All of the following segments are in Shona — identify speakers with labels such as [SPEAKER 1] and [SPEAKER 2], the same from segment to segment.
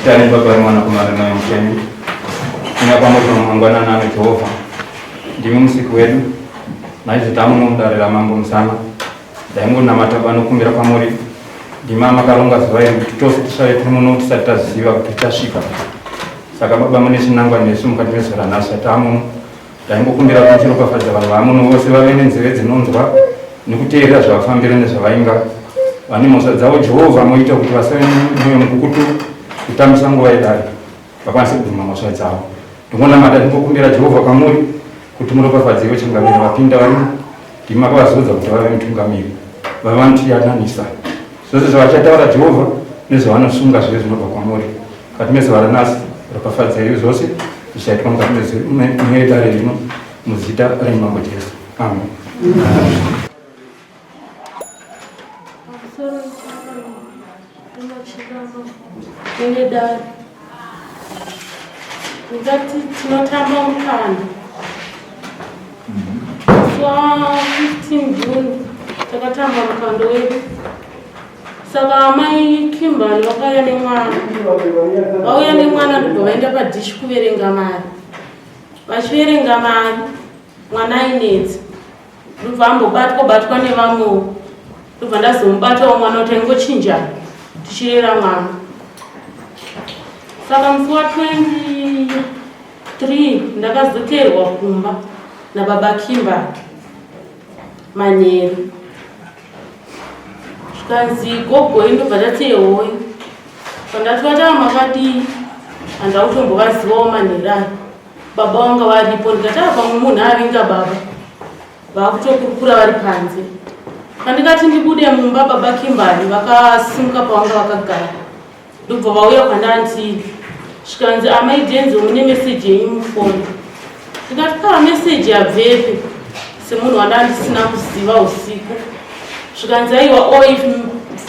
[SPEAKER 1] Muzita reBaba reMwanakomana neMweya Mutsvene. Ina kwamuri mangwanani ano Jehovha. Ndimi musiki wedu. Naizvo tamuno mudare raMambo Musana. Ndaingonamata panokumbira kwamuri. Ndimi amakaronga zuva iri kuti tose tisave tiri muno tisati taziva kuti tichasvika. Saka Baba mune chinangwa nesu mukati mezuva ranhasi tamuno. Ndaingokumbira kuti chiropafadza vanhu vamuno vose vave nenzeve dzinonzwa nekuteerera zvavafambira nezvavainga. Vane mhosva dzavo Jehovha moita kuti vasave nemwoyo mukukutu kutambisa nguva yedare vakwanise kubvuma mhosva dzavo. Ndingonamata ndingokumbira Jehovha kwamuri kuti muropafadze ivo changamire vapinda varimo ndimi makavazodza kuti vave mutungamiri vave vanotiyananisa zvose zvavachataura Jehovha nezvavanosunga zvive zvinobva kwamuri. Mukati mezuva ranhasi ropafadzai zvose zvichaitwa mukati medare rino muzita raMambo Jesu. Amen.
[SPEAKER 2] Ndati tinotamba mukana musi wa 15 June takatamba mukando wedu Saka amai Kimberly vakauya nemwana, vauya nemwana ndobva vaenda padhishi kuverenga mari. Vachiverenga mari, mwana ainetsa ndobva ambobatwa batwa nevamwewo, ndobva ndazomubatawo mwana kuti aingochinjana tichirera mwana. Saka musi wa 23 ndakazoteerwa kumba nababa Kimberly manheru. Zvikanzi gogoi ndobva ndati ehoi. Pandati vatava makadii handina kutombovazivawo manheru ayo. Baba vanga varipo ndikati ava pamwe munhu avinga baba. Vakutokurukura vari panze. Pandikati ndibude mumba baba Kimberly vakasimuka pavanga vakagara. Ndobva vauya kwandandiri. Zvikanzi amai Denzel mune message yenyu mufoni. Ndikati pa message yabvepi semunhu wandandisina kuziva usiku. Zvikanzi aiwa oi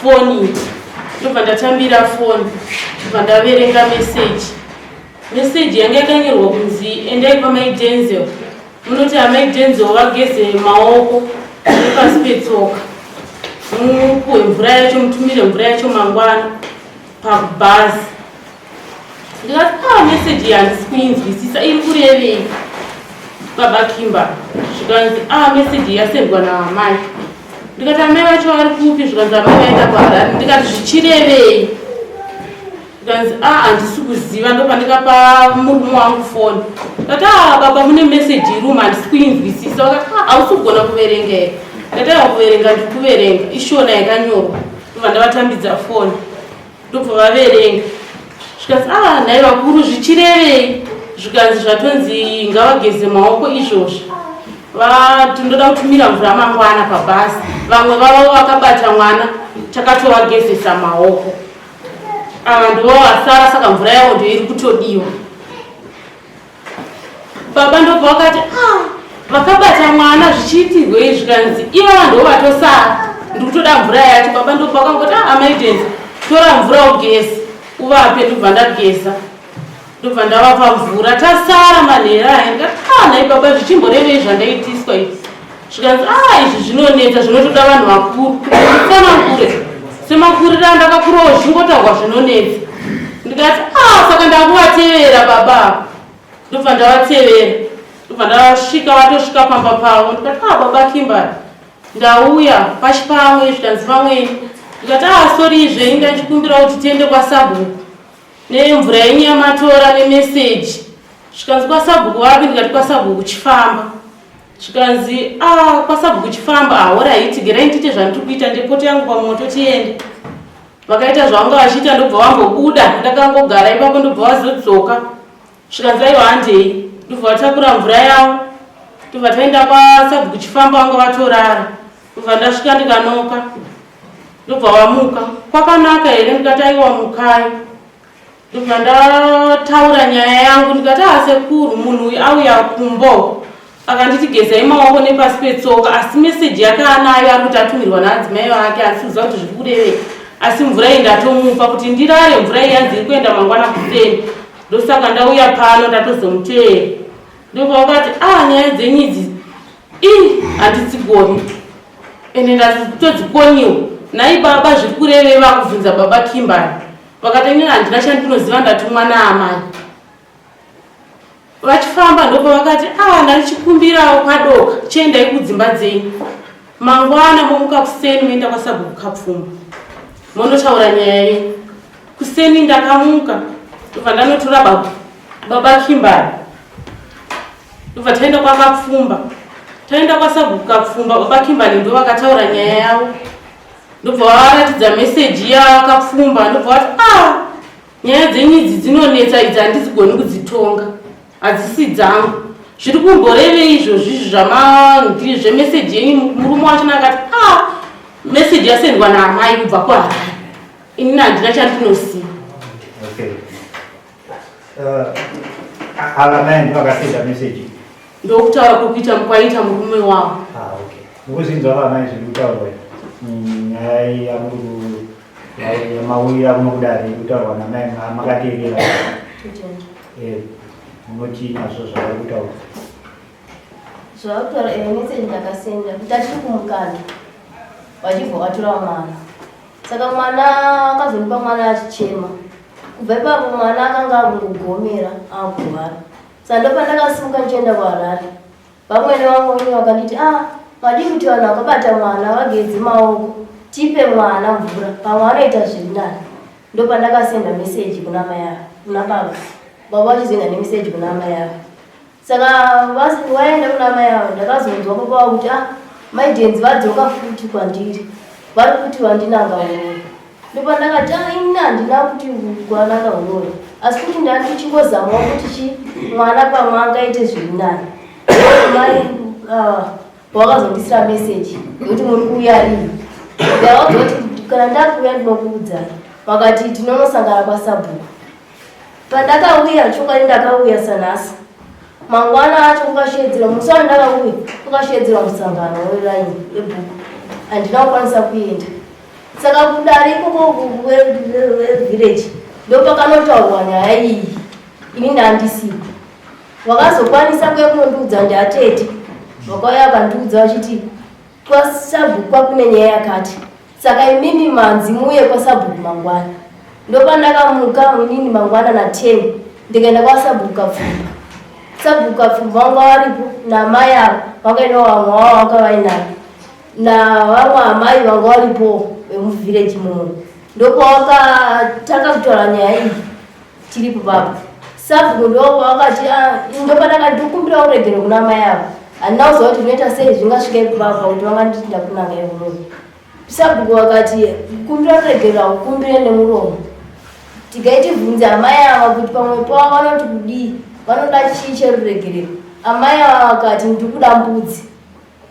[SPEAKER 2] foni. Ndobva ndatambira foni. Ndobva ndaverenga message. Message yanga yakanyorwa kunzi endai kwamai Denzel. Munoti amai Denzel vageze maoko nepasi petsoka. Mupuwe mvura yacho mutumire mvura yacho mangwana pabhazi. Ndikati ah message iyi handisi kuinzwisisa iri kurevei baba Kimba. Zvikanzi ah message iyi yasendwa naamai. Ndikati amai vacho vari kupi zvikanzi amai vaenda kuHarare. Ndikati zvichirevei? Zvikanzi ah handisi kuziva ndopandikapa murume wangu foni. Ndati ah baba mune message iri umu handisi kuinzwisisa. Vakati ah hausi kugona kuverenga here? Ndati aiwa kuverenga ndiri kuverenga ishona yakanyorwa. Ndobva ndavatambidza foni. Ndobva vaverenga. Zvikanzi ah nhai vakuru zvichirevei? Zvikanzi zvatonzi ngavageze maoko izvozvi. Vati ndoda kutumira mvura mangwana pabhazi. Vamwe vavo vakabata mwana takatovagezesa maoko. Ava ndivo vasara saka mvura yavo ndiyo iri kutodiwa. Baba ndobva vakati ah, vakabata mwana zvichiitirwei zvikanzi ivava ndivo vatosara ndikutoda mvura yacho. Baba ndobva vakangoti ah, amai Denzi tora mvura ugeze uvape. Ndobva ndageza ndobva ndavapa mvura tasara manhero aya ndikati ah nhai baba zvichimborevei zvandaitiswa izvi zvikanzi ah izvi zvinonetsa zvinotoda vanhu vakuru tsanangure semakuriro andakakurawo zvichingotaurwa zvinonetsa ndikati ah saka ndakuvatevera baba ndobva ndavatevera ndobva ndasvika vatosvika pamba pavo ndikati ah baba Kimberly ndauya pashi pamwe zvikanzi pamweni ndikati ah sorry zvenyu ndachikumbira kuti tiende kwasabhuku Nemvura yenyu yamatora nemeseji. Zvikanzi kwasabhuku vapi ndikati kwasabhuku chifamba. Zvikanzi ah kwasabhuku chifamba ah horaiti gerai ndiite zvandiri kuita ndepoto yangu pamoto tiende. Vakaita zvavanga vachiita ndobva vambobuda ndakangogara ipapo ndobva vazodzoka. Zvikanzi aiwa handei ndobva vatakura mvura yavo ndobva taenda kwasabhuku chifamba vanga vatorara ndobva ndasvika ndikanoka Ndobva wamuka. Kwakanaka here ndikati aiwa mukai. Ndobva ndataura nyaya yangu ndikati ah sekuru munhu uyu auya kumba akanditi gezai maoko nepasi petsoka asi meseji yake anayo ari kuti atumirwa naadzimai vake asi kuziva kuti zviri kurevei asi mvura iyi ndatomupa kuti ndirare mvura iyi yanzi iri kuenda mangwana kuseni ndosaka ndauya pano ndatozomuteera ndobva vakati ah nyaya dzenyu idzi ii handidzigoni ende ndatodzikoniwa nhai baba zviri kurevei vakubvunza baba Kimberly. Vakati inini handina chandinoziva ndatumwa naamai. Vachifamba ndopavakati ah ndanichikumbirawo kwadoka chiendai kudzimba dzenyu. Mangwana momuka kuseni moenda kwasabhuku Kapfumba. Monotaura nyaya yenyu. Kuseni ndakamuka ndobva ndanotora baba baba Kimbari. Ndobva taenda kwaKapfumba. Taenda kwasabhuku Kapfumba baba Kimbari ndo vakataura nyaya yavo. Ndobva varatidza meseji yaKapfumba ndobva vati ah nyaya dzenyu idzi dzinonetsa idzi handidzigoni kudzitonga hadzisi dzangu zviri kumborevei izvozvi izvi zvamandiri zvemeseji yenyu murume wachona akati ah meseji yasendwa naamai kubva kuharare inini handina chandinoziva
[SPEAKER 3] okay. Ava mai ndivo vakasenda meseji
[SPEAKER 2] ndokutaura kwekuita kwaita murume wavo
[SPEAKER 3] ah, okay. Mukuzinzwa vamai zviri kutaurwa nyaya yamuri yamauyira kuno kudare iri kutaurwa namai makateerera eh, munoti nazvo zvavari kutaura
[SPEAKER 4] zvavari kutaura eh, meseji ndakasenda kuti atiri kumukana vachibva vatora mwana saka mwana akazondipa mwana achichema kubva ipapo mwana akanga akungogomera akurwara saka ndopandakasimuka ndichienda kuharare Vamwene vangu vamwe vakanditi ah madii kuti vanhu vakabata mwana vageze maoko tipe mwana mvura pamwe anoita zviri nani ndopandakasenda meseji kuna mai ava kuna baba baba vachizoenda nemeseji kuna mai ava saka vaenda kuna mai ava ndakazonzwa baba vavo kuti ah mai Denzi vadzoka futi kwandiri vari kuti vandinanga uroyi ndopandakati ah ini handina kuti kwananga uroyi asi kuti ndandichingozamawo kuti chi mwana pamwe angaite zviri nani mai ah, wakazondisira meseji yekuti muri kuuya rini ndavaudza kuti kana ndakuuya ndinokuudzai vakati tinonosangana kwasabhuku Pandakauya chokwadi ndakauya sanhasi. Mangwana acho kukasheedzerwa musi wandakauya kukasheedzerwa musangano weraini webhuku handina kukwanisa kuenda. Saka kudare ikoko village ndopakanotaurwa nyaya iyi ini ndandisipo. Vakazokwanisa kuya kunondiudza ndiatete vakauya vakandiudza vachiti kwasabhuku kwakune nyaya yakati saka imimi manzi muuye kwasabhuku mangwana ndopandakamuka inini mangwana na 10 ndikaenda kwasabhuku kapfumba sabhuku kapfumba vanga varipo namai ava vakaenda vamwe vavo vanga vainavo navamwe amai vanga varipo vemuvhireji muno ndopawakatanga kutaura nyaya iyi tiripo baba sabhuku ndopawakati ah, ndopandakati ndokumbira uregero kuna amai ava handina kuziva kuti zvinoita sei zvingasvika ipapa kuti vanganditi ndakunanga imurume Sabhuku vakati kumbira ruregerero haukumbire nemuromo. Tigai tibvunze amai ava kuti pamwe pavo vanoti kudii, vanoda chii cheruregerero. Amai ava vakati ndiri kuda mbudzi.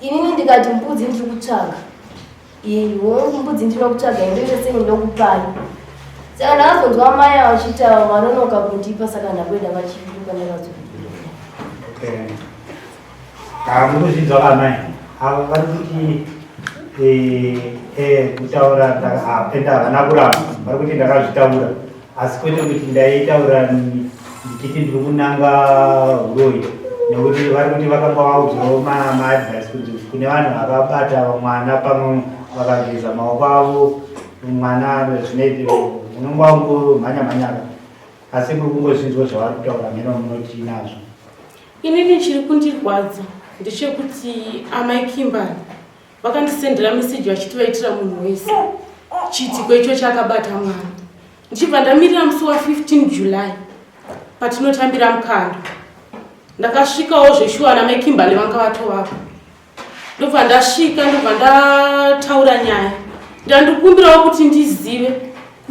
[SPEAKER 4] Inini ndikati mbudzi ndiri kutsvaga. Iwo mbudzi ndinokutsvaga ndoita sei ndokupai. Saka ndakazonzwa amai ava vachitaura vanonoka kundipa saka ndakuenda vachipinduka ndakazopinduka.
[SPEAKER 3] Okay. Ah, mukuzvinzwa amai ava vari kuti eh, eh, kutaura ah, enda havana kuramba vari kuti ndakazvitaura asi kwete kuti ndaitaura ndichiti ndiri kunanga huroyi nekuti vari kuti vakanga vaudzwawo maadvice kuti kune vanhu vakabata mwana pamwe vakageza maoko avo mwana zvinoiti unonga wangomhanya mhanyaka asi muri kungozvinzwa zvavari kutaura mheno munoti nazvo
[SPEAKER 2] Inini chiri kundirwadza ndechekuti amai Kimberly vakandisendera meseji vachiti vaitira munhu wese chiitiko icho chakabata mwana ndichibva ndamirira musi wa 15 July patinotambira mukando ndakasvikawo zveshuwa namai Kimberly vanga vatovapo ndobva ndasvika ndobva ndataura nyaya ndandikumbirawo kuti ndizive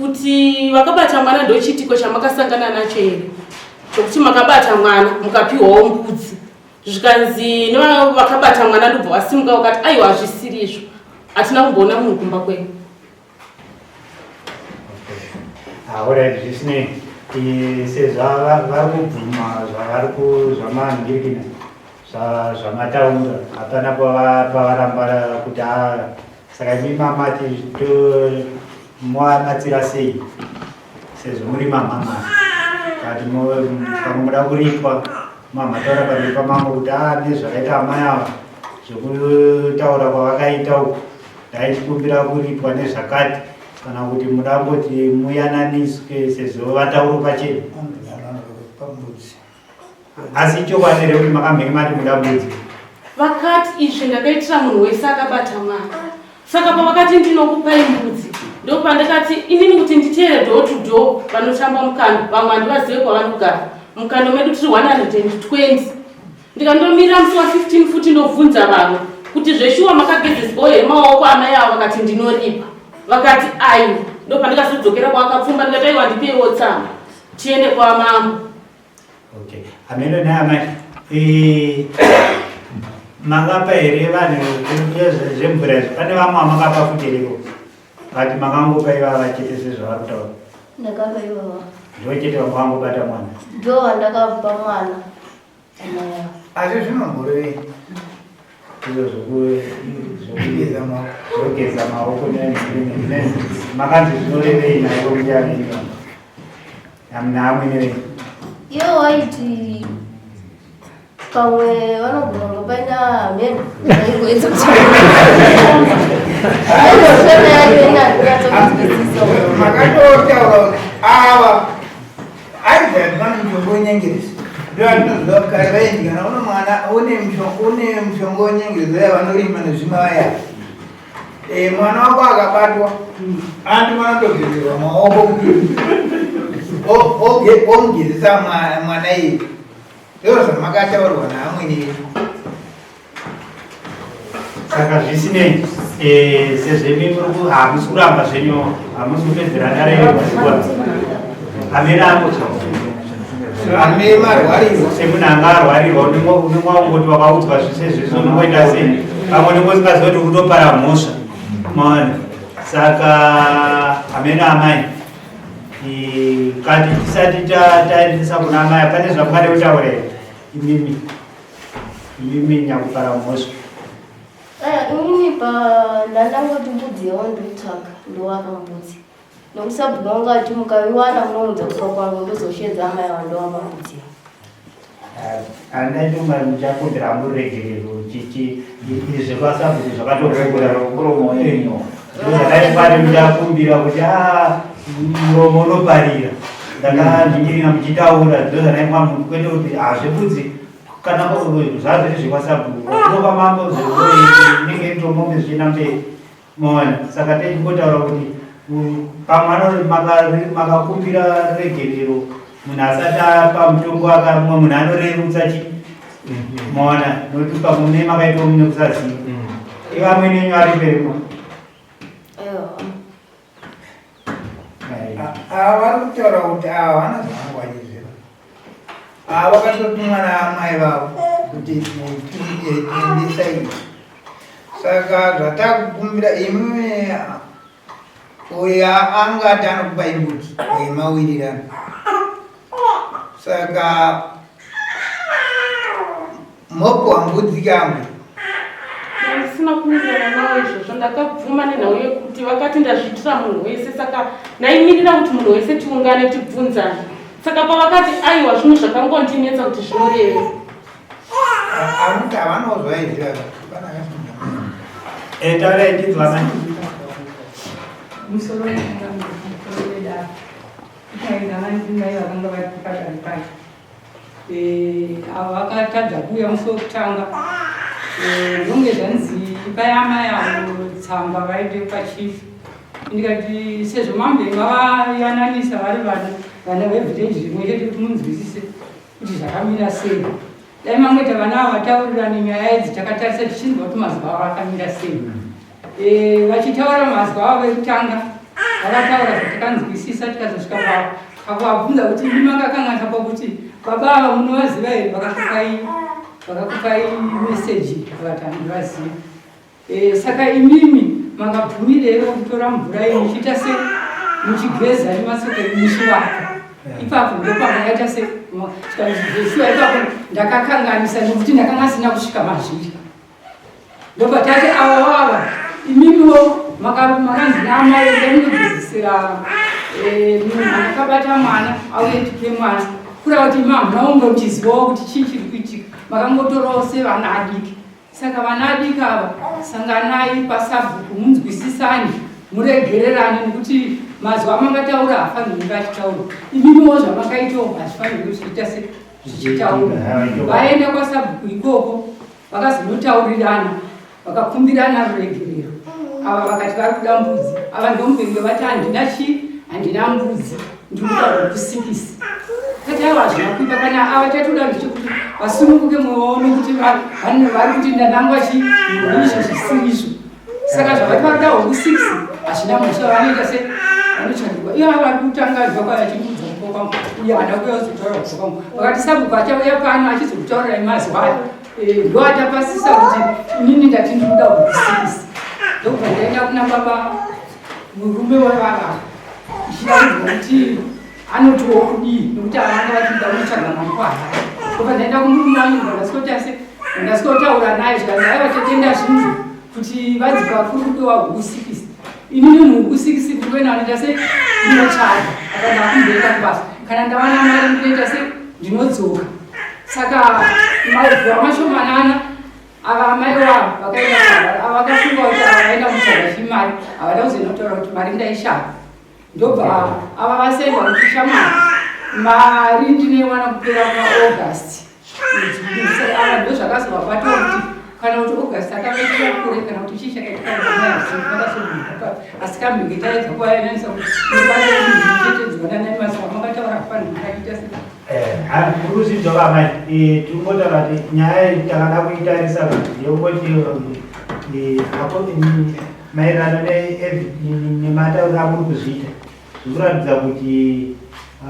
[SPEAKER 2] kuti vakabata mwana ndochiitiko chamakasangana nacho here chokuti makabata mwana mukapiwawo mbudzi zvikanzi nevakabata mwana ndobva wasimuka vakati aiwa hazvisiri izvo hatina kumboona munhu kumba kwenyu
[SPEAKER 3] Alright, zvisinei sezvo vari kubvuma zvavari zvamanhingirikina zvamataura hapana pavaramba kuti a saka imi mamati movabatsira sei sezvo muri mamama kati pamwe muda kuripwa mamataura pamberi pamambo kuti a nezvakaita amai ava zvekutaura kwavakaita uku ndaikumbira kuripwa nezvakati. Kana kuti muda kungoti muyananiswe sezvo vatauro pachena? Asi ichokwadi here kuti makambenge mati muda mbudzi?
[SPEAKER 2] Vakati izvi ndakaitira munhu wese akabata mwana. Saka pavakati ndinokupai mbudzi, ndopandakati inini kuti nditeere door to door vanotamba mukando, vamwe handivazive kwavanogara. Mukando medu tiri 120. Ndikandomirira musi wa 15 futi ndobvunza vamwe kuti zveshuwa makagezeswawo here maoko amai avo, vakati ndinoripa. Vakati aiwa. Ndopandikazodzokera kwakapfumba ndikati aiwa ndipeiwo tsamba tiende kwamambo.
[SPEAKER 3] Okay. Ameno naye amai. Eh, makapa here vanhu zvemvura izvi? Pane vamwe vamakapa futi here? Vati makangopa ivava chete sezvavari kutaura.
[SPEAKER 4] Ndakapa ivava.
[SPEAKER 3] Ndivo chete vamwangobata mwana.
[SPEAKER 4] Ndivo vandakapa mwana.
[SPEAKER 5] Asi zvinomborevei?
[SPEAKER 3] Izvo zvokugeza maoko makanzi zvinorevei naivo mbuya venyu naamwene venyu?
[SPEAKER 4] Ivo waiti pamwe vanogona kunge paina hameno aingoedza kuti yacho inanyatsokunzwisisa.
[SPEAKER 5] Makatotaura kuti ava Aizani vane mushonga wenyengerezo ndovandinoziva kare vainzi kana une mwana une mushonga wenyengerezo vaya vanorima nezvimwe vaya eh, mwana wako akabatwa anti vanotogezerwa maoko omugezesa mwana iye ndoo zvamakataurwa naamwene venyu.
[SPEAKER 3] Saka zvisinei eh, sezvemi hamusi kuramba zvenyu, hamusi kupedzera dare amene ako
[SPEAKER 5] ame marwarirwa
[SPEAKER 3] semunhu anga arwarirwa unenge wangoti wakaudzwa zvese zvese unongoita sei pamwe unenge usingazivi kuti kutopara mhosva maona. Saka amene amai kati tisati taendesa kuna amai pane zvamungade kutaura here imimi? Imimi nyakupara mhosva.
[SPEAKER 4] Aya, inini pa ndandangoti mbudzi yawo ndoitsvaga ndowaka mbudzi nokuti sabhuku wangu ati mukaiwana munounza kufa kwangu ndozoshedza amai ava ndowapa mbudzi yawo.
[SPEAKER 3] Andaituma muchakumbira muregerero chichi izvi kwasabhuku zvakatopfuura
[SPEAKER 5] muromo wenyu.
[SPEAKER 3] Ndozvadaifari muchakumbira kuti a muromo unoparira ndakandingirira muchitaura ndozvadaifamba kwete kuti hazvibudzi kana zvazviri zvekwasabhuku kunopa mambo zvinenge tomombe zvichienda mberi maona. Saka techingotaura kuti pamwe makakumbira regerero munhu asati apa mutongo akamwe munhu anorerutsa chi maona nokuti pamwe mune makaitwa mune kusaziva ivamwene enyu ari perimo.
[SPEAKER 5] Ava vari kutaura kuti ava havana zvavangu vachiziva. Ava vakatotumwa naamai vavo kuti tiendesa iyi. Saka zvatakukumbira imwe uyo angati anokupa imbudzi yemawirirano. Saka mopuwa mbudzi kamwe.
[SPEAKER 2] Ndisina kuwirirana navo izvozvo, ndakabvuma nenhau yekuti vakati ndazviitira munhu wese, saka ndaimirira kuti munhu wese tiungane tibvunzane. Saka pavakati aiwa, zvinhu zvakangondinetsa kuti zvinorevei.
[SPEAKER 5] Amuti havanawo zvavaiziva pana akasunga.
[SPEAKER 3] Taurai ndinzwa mani.
[SPEAKER 6] Musoro musoro wedare ikaenda mai vakanga vari pakari pacho avo vakatadza kuuya musi wekutanga ndonge zvanzi ipai amai avo tsamba vaende pachief. Ndikati sezvo mambe mavayananisa vari vana vevhileji rimwe chete kuti munzwisise kuti zvakamira sei, dai mangoita vana ava vataurirane nyaya idzi takatarisa tichinzwa kuti mazwi avo akamira sei. Vachitaura mazwi avo vekutanga vakataura zvatikanzwisisa, tikazosvika pakuvabvunza kuti imi makakanganisa pakuti baba ava munovaziva here, vakakupai meseji vakati handivazivi. Saka imimi makabvumirewo kutora mvura iyi muchiita se muchigeza nematsoka enyu muchivaka ipapo ndopamakaita se tikanzwisisa ipapo ndakakanganisa nekuti ndakanga sina kusvika mazviri. Ndopatati ava vava imimiwo makanzi naamai ndamunogezesera munhu akabata mwana auye tipe mwana, kureva kuti imi hamuna kunge muchizivawo kuti chii chiri kuitika, makangotorawo sevana adiki. Saka vana adiki ava sanganai pasabhuku munzwisisane. Muregererane nekuti mazwi amangataura haafanirwi kunge achitaurwa. Imimiwo zvamakaitawo hazvifanirwi zvichiita se zvichitaurwa. Vaenda kwasabhuku ikoko vakazonotaurirana vakakumbirana ruregerero. Ava vakati vari kuda mbudzi, ava ndomupenge vati handina chii, handina mbudzi, ndiri kuda kukusikisa. Kati aiwa hazvina kuipa kana ava chatoda ndechekuti vasununguke mwoyo wavo nekuti vari kuti ndanangwa chii izvo zvisiri izvo. Saka zvavati vari kuda huku 6 hazvina mhosva vanoita se vanotsvagirwa. Ivo vari kutanga zuva kwaya vachimudza kuba kwangu uye haana kuuya kuzotaura kuba kwangu. Vakati sabhuku achauya pano achizokutaurirai mazwi aya. Eh, ndo atapasisa kuti inini ndati ndiri kuda huku 6. Ndokubva ndaenda kuna baba murume wevava ndichida kunzwa kuti anotiwo kudii nekuti avanga vati nda kunotsvaga mari kwaharare. Ndobva ndaenda kumurume wangu ndasikoita se ndasikotaura naye zvikanzi aiwa tetenda zvinhu kuti vanzi pakuru kupiwa huku sikisi inini muhuku sikisi kuri wena anoita se ndinotsvaga apa ndakumboenda kubasa kana ndawana mari ndinoita se ndinodzoka saka mazuva mashomanana ava amai wavo vakaenda ava vakafunga kuti ava vaenda kutsvaga chimari havada kuzoenda kutaura kuti mari ndaishaya ndobva ava vasenda kuti shamwari mari ndinoiwana kupera kwaaugust ava ndozvakazovabatawo kuti kana kuti august akavaitira kure kana kuti chii chakaitika vakasoaa asi kamhenge taedza kuvayananisa kuti mazuva makataura kufanira akaita se
[SPEAKER 3] Kuruzvidzwa vamai tingotaura kuti nyaya iyi takada kuitarisa yekuti maererano nematauriro amuri kuzviita zvikuratidza kuti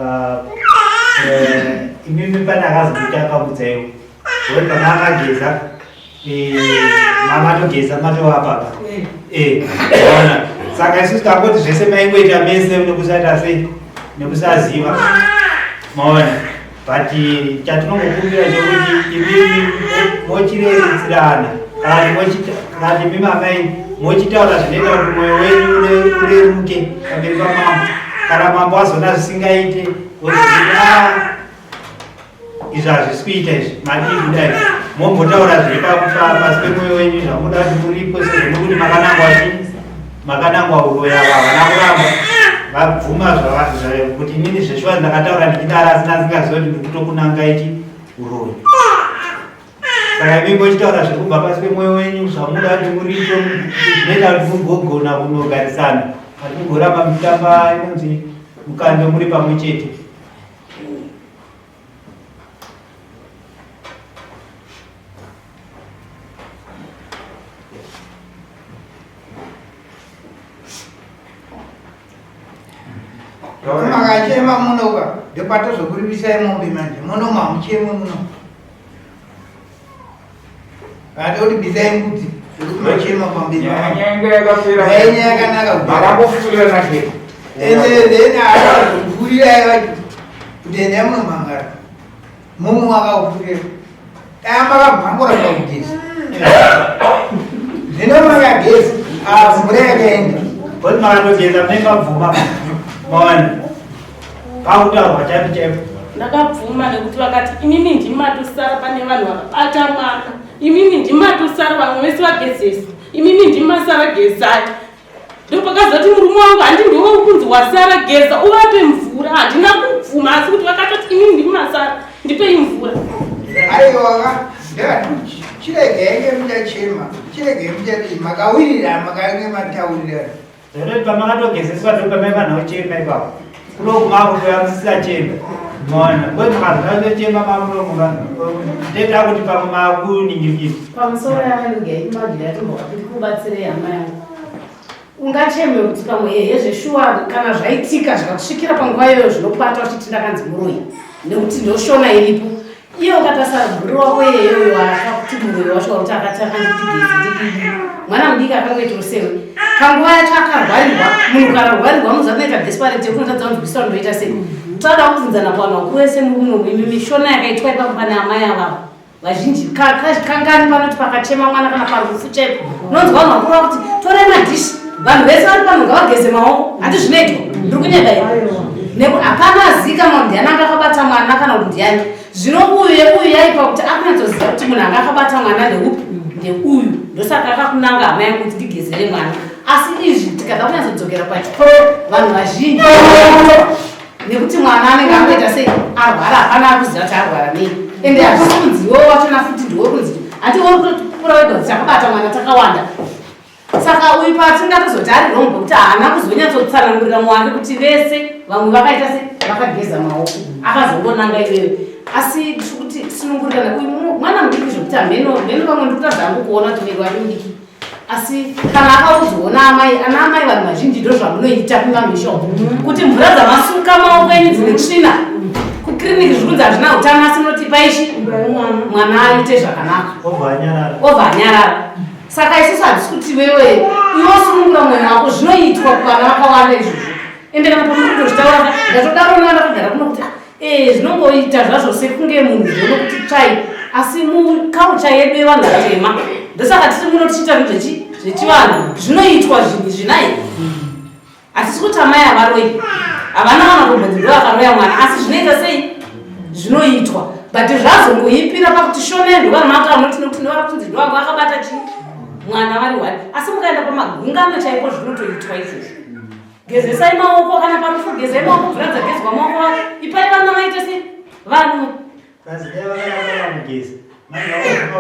[SPEAKER 3] ah, eh, imimi pane akazokuita akakudzaiwo oi pana akageza eh, mamatogeza matovapapa eh, ona saka isusu tangoti zvese maingoita mese nekusaita sei nekusaziva maona but chatinongokumbira chekuti imimi mochirerutsirana kana kuti imimi amai mochitaura zvinoita kuti mwoyo wenyu ureruke pamberi pamambo kana mambo azona zvisingaite ozoa ah, izvi hazvisi kuita izvi madii kudai mombotaura zviri pasi pemwoyo wenyu zvamuda kuti muripo sezvo nokuti makanangwa chii makanangwa uroyi ava havana kuramba vabvuma kuti inini zveshuwa ndakataura ndichidaro asi ndasingaziva kuti ndikutokunanga ichi uroyi saka imi mochitaura zviri kubva pasi pemwoyo wenyu zvamuda kuti muripo zvinoita kuti mugogona kunogarisana ati mugoramba muchitamba inonzi mukando muri pamwe chete
[SPEAKER 5] Makachema muno ka ndopatozokuribisai mombe manje muno mamuchemwe muno kati kuti bisai mbudzi zvekuti machema pamberi nyaya yakanaka
[SPEAKER 7] makambofurira nake
[SPEAKER 5] ende then akazofurirai vacho kuti endai munomhangara Mumwe akakupfurira. Dai makabvangura pakugeza. Zvino makageza, ah, mvura yakaenda.
[SPEAKER 3] Bodi makatogeza munenge mabvuma. Mawana. Pakutaurwa chaipo chaipo.
[SPEAKER 2] Ndakabvuma nekuti vakati imimi ndimi matosara pane vanhu vakabata mwana. Imimi ndimi matosara vamwe vese vagezeswa. Imimi ndimi masara gezai. Ndopakazoti murume wangu handi ndiwe ukunzi wasara geza uvape mvura handina kubvuma asi kuti vakatoti imini ndimi masara ndipei mvura.
[SPEAKER 5] Aiwa ndakati chiregenge muchachema chiregei muchadii makawirirana makange mataurirana.
[SPEAKER 3] Zvinoti pamakatogezeswa ndopamaifanira kuchema ipapo. Kuno makutoya musisachema. Maona kwete makazvatochema mamuromo ndeta kuti pamwe makuningirikisa.
[SPEAKER 8] Pamusoro yavanenge imagira yatomboka kuti kubatsirei hama yangu. Ungacheme kuti pamwe ehe zveshuwa kana zvaitika zvikakusvikira panguva iyoyo zvinokubata uchiti ndakanzi muroyi nekuti ndoshona iripo. Iye ukatarisa bhuru wako iyeyo uyo akakuti muroyi wacho wakuti akati akanditigezi ndididi mwana mudiki akangoita usewe panguva yacho akarwarirwa munhu ukarwarirwa muza kunoita desperate yekunotadza kunzwisisa kuti ndoita sei toda kubvunzana kuvanhu vakuru vese muri muno imi mishona yakaitwa ipapo pane amai avavo vazhinji kangani panoti pakachema mwana kana parufu chaipo unonzwa vanhu vakuru vakuti torai madhishi vanhu vese vari pano ngavageze maoko handi zvinoitwa ndiri kunyeba here nekuti hapana azikanwa kuti ndiani anga akabata mwana kana kuti ndiani zvino uyu yeuyu yaipa kuti akunyatsoziva kuti munhu anga akabata mwana ndeupi ndeuyu ndosaka akakunanga hama yangu kuti ndigezere mwana. Asi izvi tikada kunyatsodzokera pachikoro, vanhu vazhinji nekuti mwana anenge angoita sei arwara, hapana akuziva kuti arwara nei, ende hazvisi kunzi iwe wachona futi ndiwe kunzi hati uri kutopupura wega kuti takabata mwana takawanda. Saka uyu patingatozoti ari wrong pekuti haana kuzonyatsotsanangurira muwake kuti vese vamwe vakaita se vakageza maoko, akazongonanga iwewe. Asi tiri kuti tisunungurirana, uyu mwana mudiki zvekuti hameno mheno vamwe ndikutadza hangu kuona kuti muviri wake mudiki, asi kana akaudzwawo naamai, ana amai vanhu vazhinji ndo zvamunoita kumamisha umu, kuti mvura dzamasuka maoko enyu dzine tsvina, kukiriniki zviri kunzi hazvina utano, asi munoti paishi mwana aite zvakanaka, obva anyarara. Saka isusu hatisi kuti wewe iwe sunungura mwana wako, zvinoitwa kuvana vakawanda izvozvo. Ende kana pamuri kutozvitaura, ndatodaro mwana ndakagara kuno kuti ee zvinongoita zvazvo sekunge munhu zvinokuti tsvai, asi mukaucha yedu yevanhu vatema, ndosaka tiri muno tichiita zvinhu zvechivanhu, zvinoitwa zvinhu zvinai. Hatisi kuti amai havaroi, havana kana kumbonzi ndo vakaroya mwana, asi zvinoita sei zvinoitwa, but zvazongoipira pakuti shona ndo vanhu vati vanoti nekuti ndo vari kunzi ndo vanga vakabata chi mwana vari one. Asi mukaenda pamagungano chaipo zvinotoitwa izvozvo, gezesai maoko, kana parufu gezai maoko, mvura dzagezwa maoko ipai vana vaite sei vanhu.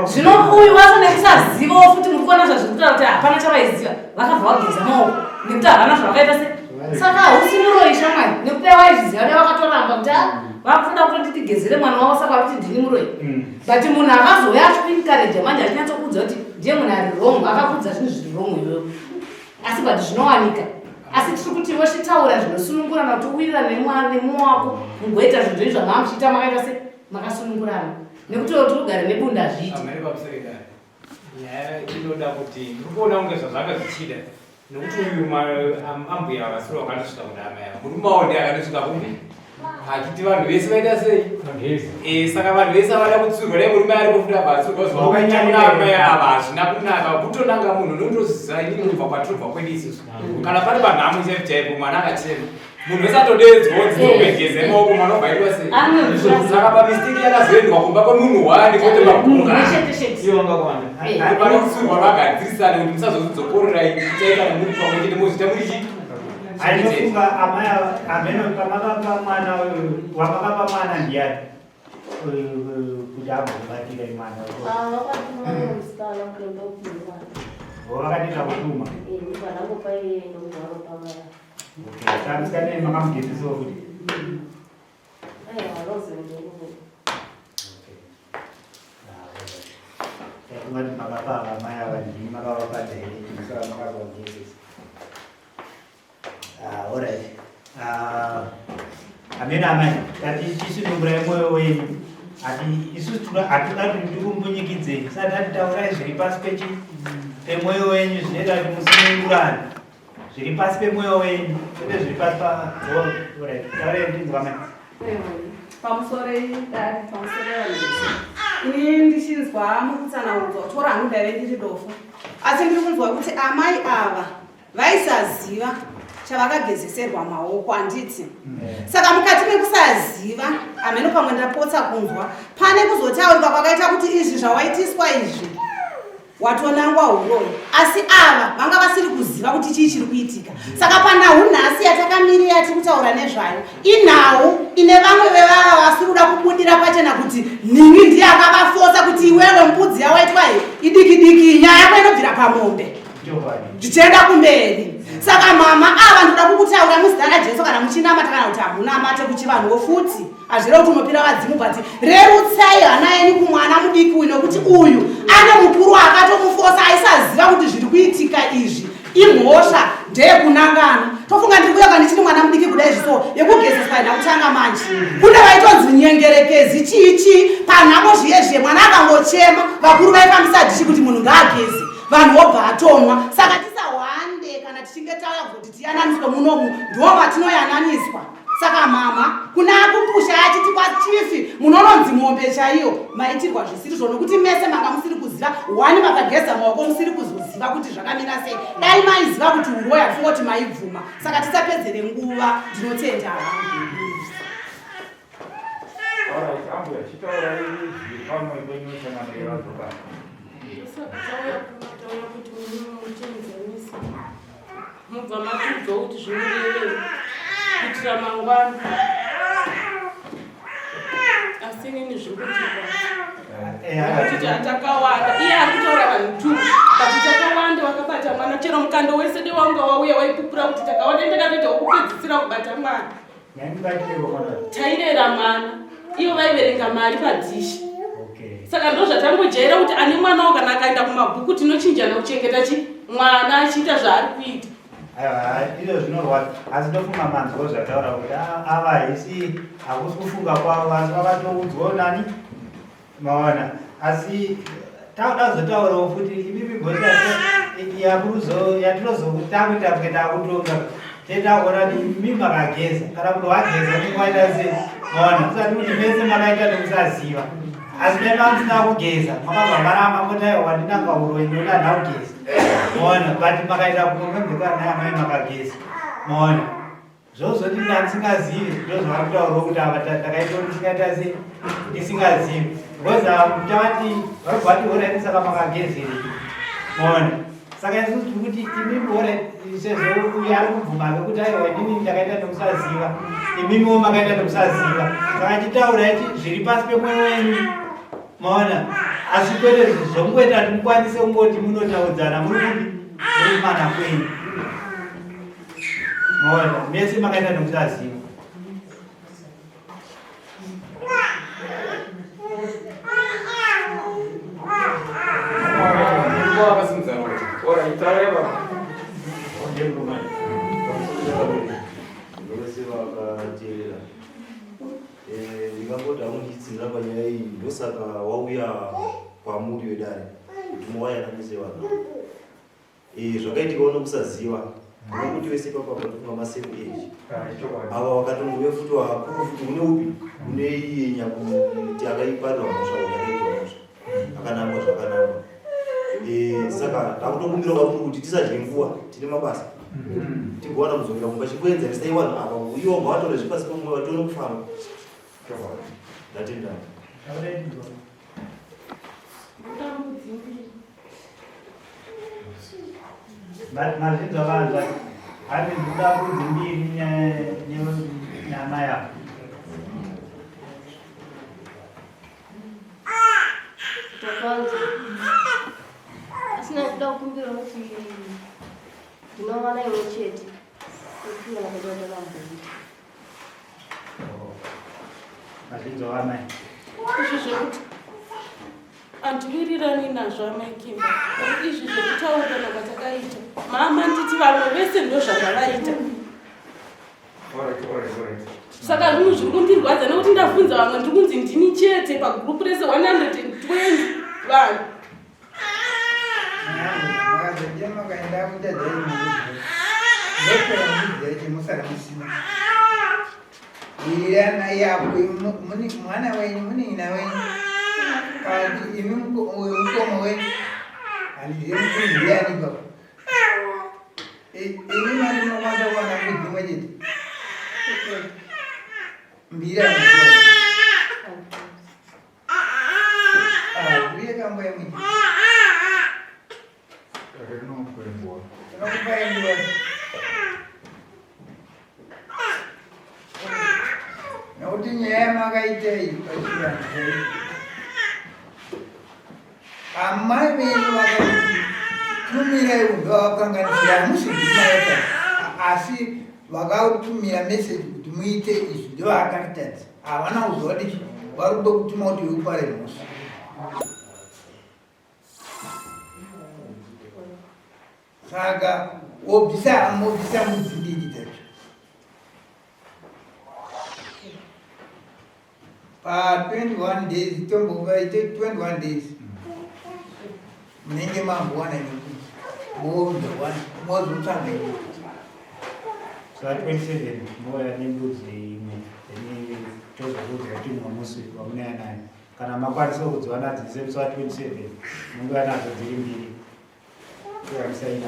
[SPEAKER 8] Zvino uyu wacho nekusazivawo futi, muri kuona zvazviri kutaura kuti hapana chavaiziva, vakabva vageza maoko nekuti havana zvavakaita se. Saka hausi muroyi shamwari, nekuti dai waizviziva dai vakatoramba kuti ah, vakutoda kutoti tigezere mwana wavo, saka vakuti ndini muroyi. But munhu akazouya achikuencourage manje achinyatsokuudza kuti ndiye munhu ari wrong, akakuudza zvinhu zviri wrong iwewe, asi but zvinowanika. Asi tiri kuti vochitaura zvinosunungurana kuti uwirirane nemumwe wako, mugoita zvinhu zvenyu zvamava muchiita makaita se makasunungurana, nekuti kuti ugare nebunda hazviiti.
[SPEAKER 7] Amai, pamusoro idare, nyaya inoda kuti ndiri kuona kunge zvazvanga zvichida, nekuti uyu ambuya vasiri vakandosvika kuna amai ava, murume wavo ndiye akandosvika kumbi achiti vanhu vese vaita sei. Saka vanhu vese havada kutsurwa, dai murume aripo futi abva atsurwa. Zvavakaita kuna amai ava hazvina kunaka, kutonanga munhu unondoziva. Inini kubva kwatinobva kwedu isusu, kana pari panhamo chaipo chaipo, mwana akachema, munhu wese atodedzwa onzi maoko, mwana obva aitwa sei. Saka pamistake yakazoendwa kumba kwemunhu wani, kwete magunga panotsurwa, vagadzirisane kuti musazozvidzokorerai, itai kana muri pamwe chete mozviita muri chii.
[SPEAKER 3] Ainofunga amai ameno pamakapa mwana uyu, wamakapa mwana ndiani kuti agobatira mwana?
[SPEAKER 4] Ah, vakatuma musikana kuenda kupima.
[SPEAKER 3] Vakatita kutuma?
[SPEAKER 4] Vanangopa iye ndokuvaropa mwana.
[SPEAKER 3] Saka musikana makamugezisawo kuti?
[SPEAKER 4] Aiwa, vanozoenderwo.
[SPEAKER 3] Ungati makapa amai ava, ndini makavapa direct, saka makavagezesa. Ah, alright. Ah, amene amai tati tisunungurai mwoyo wenyu, ati isusu hatida kuti tikumbunyikidzei, sati tati taurai zviri pasi pechi pemwoyo wenyu, zvinoita kuti musunungurane, zviri pasi pemwoyo wenyu, kwete zviri pasi pa. Alright, taurai ndinzwa mai.
[SPEAKER 9] Pamusoro dare, pamusoro vanhu vese, ini ndichinzwa mukutsanangudzwa kutyora hangu, ndaive ndiri dofo, asi ndiri kunzwa kuti amai ava vaisaziva chavakagezeserwa maoko, handiti? Saka mukati mekusaziva, hameno pamwe ndapotsa kunzwa pane kuzotaurika kwakaita kuti izvi zvawaitiswa izvi watonangwa uroyi, asi ava vanga vasiri kuziva kuti chii chiri kuitika. Saka panhau nhasi yatakamirira tiri kutaura nezvayo, inhau ine vamwe vevava vasiri kuda kubudira pachena kuti nhingi ndiye akavafosa kuti iwewe mbudzi yawaitwa iyi idiki diki, nyaya yako inobvira pamombe zvichienda kumberi. Saka mama ava, ndoda kukutaura muzita raJesu, kana muchinamata kana kuti hamunamate, kuchivanhuwo futi hazvireva kuti unopira vadzimu, but rerutsai hana yenyu kumwana mudiki uyu, nekuti uyu ane mukuru akatomufosa aisaziva kuti zviri kuitika izvi imhosva ndeyekunangana. Tofunga ndiri kuyoka ndichiri mwana mudiki kudai zviso yekugezeswa ina kutanga manje, kune vaitonzi nyengerekezi chii chii panhamo zviye zviye, mwana akangochema vakuru vaifambisa dhishi kuti munhu ngaageze, vanhu vobva atonwa. Saka tisahwande, kana tichinge tauya kuzoti tiyananiswe munomu, ndo matinoyananiswa. Saka mama, kuna akupusha achiti kwachifi munononzi mombe chaiyo, maitirwa zvisirizvo, nokuti mese manga musiri kuziva wani, makageza maoko musiri kuzoziva kuti zvakamira sei. Dai maiziva kuti uroya, tingoti maibvuma. Saka tisapedzere nguva, ndinotenda hangu.
[SPEAKER 10] Alright, ambuya, chitaurai zviri pamwoyo penyu changamire vadzoka.
[SPEAKER 2] Saka tauya kuno, tauya kuti mutienzanise. zvimurevere kuitira mangwana asi inini zviri kundirwadza takawanda iye ari kutaura vanhu two but takawanda vakabata mwana chero mukando wese de wanga wauya waipupura kuti takawanda ndakatoita wokupedzisira kubata mwana tairera mwana ivo vaiverenga mari padhishi saka ndozvatangojaira kuti ane mwanawo kana akaenda kumabhuku tinochinjana kuchengeta chi mwana achiita zvaari kuita
[SPEAKER 3] Aiwa, izvo zvinorwadza asi ndofunga manzwa zvataura kuti ah, ava haisi hakusi kufunga kwavo asi vakatoudzwa nani maona asi takuda kuzotaurawo futi imimi gosi yatinozotakuita kunge takutonga tetakuona kuti imi makageza kana kuti wageza unenge waita sei maona kusati kuti mese makaita nekusaziva asi dai mamusina kugeza makabva maramba moti aiwa wandinanga uroyi ndoda handina kugeza maona but makaita kumomemheko anai amai makageza maona Zvozoti ndandisingazivi ndozvavari kutaurawo kuti ava ndakaita ndisingaita sei ndisingazivi because tavati vari kubva vati horaiti saka makagezerei maona saka isusu tiri kuti imimi horaiti sezvo uyu ari kubvuma ke kuti aiwa inini ndakaita nekusaziva imimiwo makaita nekusaziva saka chitaurai zviri pasi pemwoyo wenyu maona asi kwete zvokungoita kuti mukwanise kungoti munotaudzana muri kupi muri kumana kwenyu Maona, mese makaita nekusaziva.
[SPEAKER 11] Vese vakateerera eh, ndingangoti hamunditsinira panyaya iyi ndosaka wauya kwamuri wedare kuti muwayananise vanhu Eh, zvakaitikawo nokusaziva nokuti vese ipapa patofunga masame age ava vakatongove futi vakuru futi une upi une iye nyakuti akaiparira mhosva uyu akaitwa mhosva akanangwa zvakanangwa eh, saka takutokumbira kwamuri kuti tisadye nguva tine mabasa tigowana kudzokera kumba chikuenzanisai vanhu ava iwo ngavatore zvepasi pemwoyo vatione kufamba ndatenda
[SPEAKER 3] Mazvinzwa vanzwa hanzi ndikuda mbudzi mbiri nyama yako.
[SPEAKER 4] Takanzwa. Asi ndakuda kukumbira kuti ndinowana imwe chete. Kupiwa nakaita ndakamboita.
[SPEAKER 3] Mazvinzwa vamai.
[SPEAKER 2] Izvi zvekuti andiwirirani nazvo amai Kimba. Izvi zvekutaurirana kwatakaita. Mama nditi vamwe vese ndozvavavaita. Saka zvinhu zviri kundirwadza nekuti ndabvunza vamwe ndiri kunzi ndini chete pagurupu rese 120 vanhu.
[SPEAKER 5] Mwana wenyu munin'ina wenyu kana imi mukoma wenyu handizive mukuru ndiani baba imi mari munokwanisa kuwana mbudzi imwe chete mbiri Uye kamba yemwe. Tinokupa nguva. Nokuti nyaya yamakaita iyi pachivanhu chaipo. Amai venyu vakakuti tumirai unhu vakakanganisira hamusi ndimai asi vakatumira meseji kuti muite izvi ndovakaritadza. Havana kuziva kuti vari kuda kutuma kuti upare mhosva. Saka wobvisa mobvisa mbudzi mbiri dzacho. Pa 21 days tombovaite 21 days. Munenge mambowana nekuti mozowana mozotsvaga imwe.
[SPEAKER 3] Sa 27 mouya nembudzi imwe then tozokuudzai kuti mumwe musi wamunouya nayo. Kana makwanisa kudziwana dzese musi wa 27 munouya nadzo dziri mbiri. Toyamisa ina.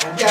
[SPEAKER 5] Hanti